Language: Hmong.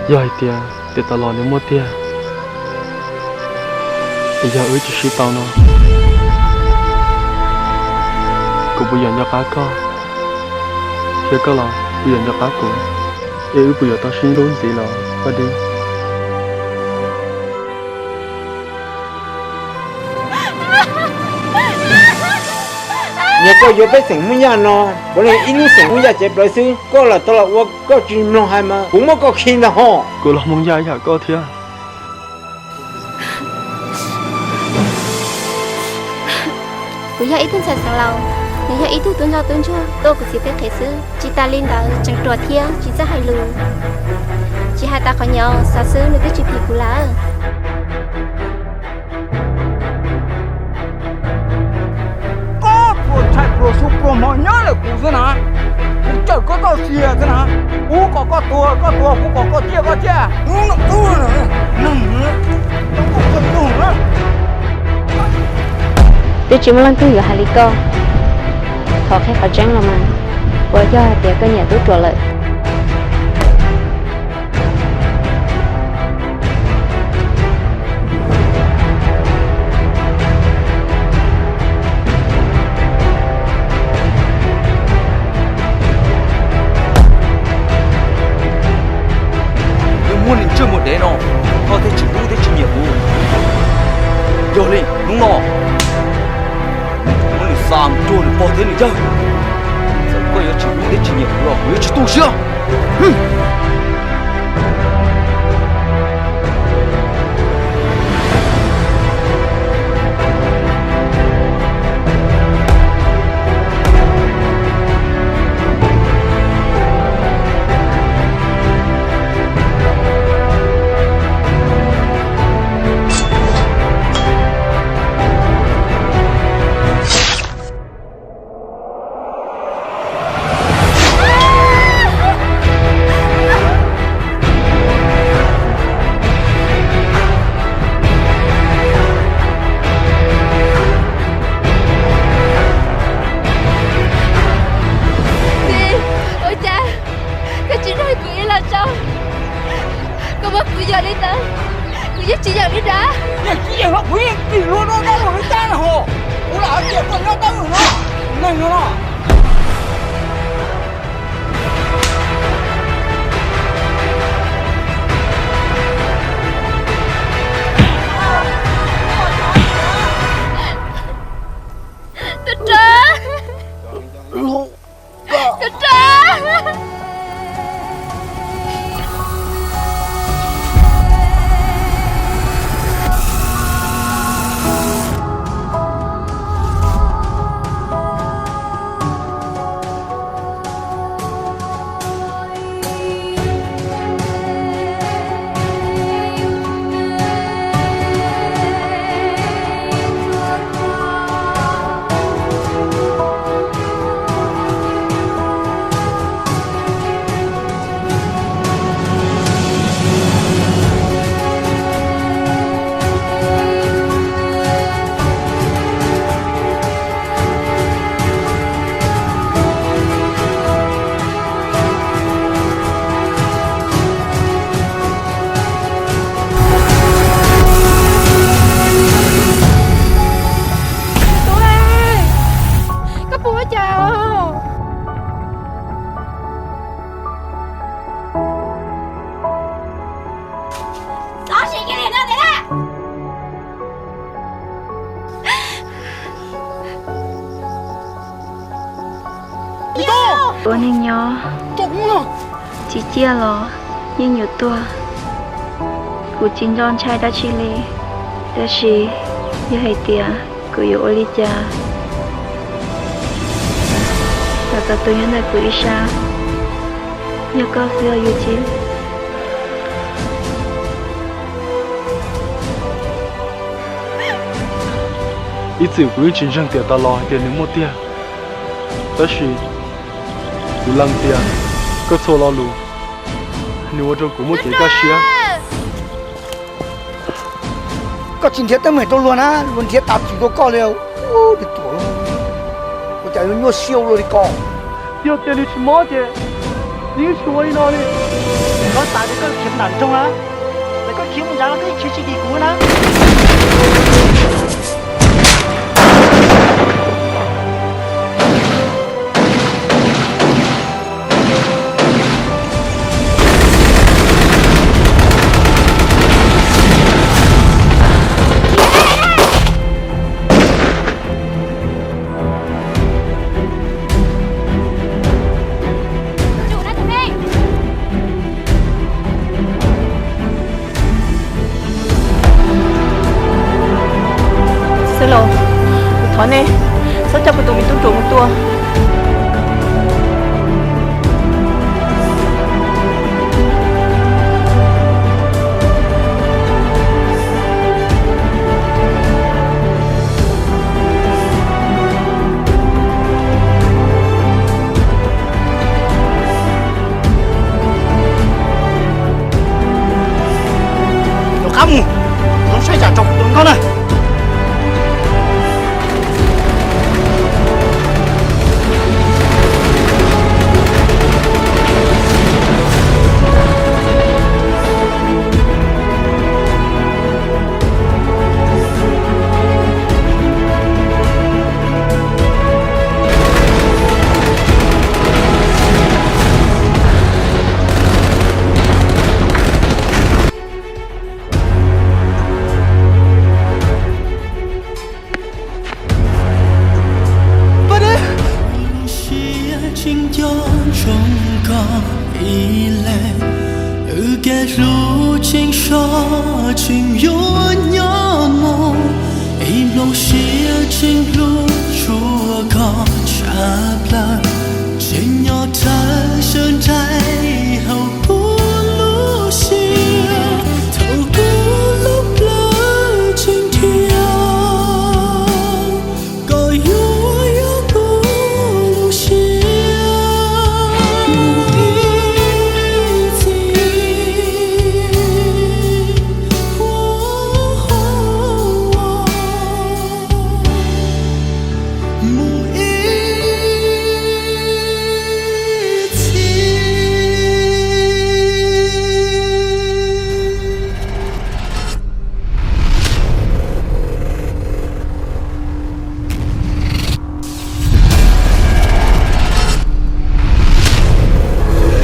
Yog hais tias tiam tas los nws muaj tiag, es yog wb tsis sib tau no, kuv puas yog nco qab koj, thiab koj los puas yog nco qab kuv, es wb puas yuav tau sib hlub ntxiv los Paj Dib? Yog koj yuav peb xeem Hmoob Yaj no, puav leej ib lub xeem Hmoob Yaj cev plawv xwb, koj lam tau los ua koj tsis mloog hais mas kuv muab koj khi ntag ho. Kuv los Hmoob Yaj ib yam koj thiab. Kuv yog ib tug ntxhais xeev laus, nws yog ib tug tub ntsuag tub ntsuag tuaj kuv txiv tej qhev xwb. Tsis tas li ntawd tseem ruam thiab tsis txawj hais lus. Tsis hais tas qhov nyob xav xwb nws twb tsis phim kuv lawm. Koj pluas tshais pluas su pluas hmo nyob ntawm kuv xwb na, kuv cawm koj txoj sia xwb na. Kuv kom koj tuag koj tuag, kuv kom koj ciaj koj ciaj. Hnub no hnub no, hnub no, hnub no. Twb tsis muaj leej twg yuav hais li koj. Thov qhia qhov tseeb los mas, puas yog hais tias koj nyiam tub ruam lawm? Yog muaj niam tsiaj muaj dev no, koj thiaj tsis hlub thiab tsis nyiam kuv. Yog li hnub no, kuv muab nws xa mus cuag nws pog thiab nws yawg. Txawm koj yuav tsis hlub thiab tsis nyiam kuv los kuv yuav tsis tu siab. Txiv, ua cas koj tsis dag kuv ib los tso? Koj muab kuv yos li ntawd, kuv yeej tsis yawm li dab. Yeej tsis yawm los kuv yeej tsis luag no no los li cas na ho. Kuv lam hais tias koj nyob tab no, neeg no no. Tub Rog! Tub Rog! Tub, koj puas ua cas? Ua neeg nyob, tsis ciaj los yeej yuav tuag. Kuv tsis nco ntshai dab tsi li, tab sis yog hais tias kuv yuav ua li cas los txog tus nyob ntawm kuv ib sab, yog koj xwb os Yuv Txhiaj. Ib txwm kuv yeej tsis ntseeg tiam tas los hais tias nws muaj tiag, tab sis kuv lees tias koj txhua lo lus nws ua rau kuv muaj kev kaj siab. Koj tsis nrhiav teeb meem rau luag na, luag nrhiav tas txim rau koj li. Ua cas yuav nyuaj siab ua luaj li ko? Yog tias nws tsis mob ces nws yeej tsis ua li no li. Koj xav tias koj khiav mus nram nroog na, txawm koj khiav mus nrad los koj yeej khiav tsis dim kuv na. Xeev Laus, kuv thov nej txhob coj kuv tus me tub ruam mus tua. Rov qab mus, zoo saib zam rau kuv tus nkauj na. Siab tseem nco ntsoov koj ib leeg, wb kev hlub tseem sov tseem yuav nyob mus, ib nplooj siab tseem hlub tshua koj tshaj plaws.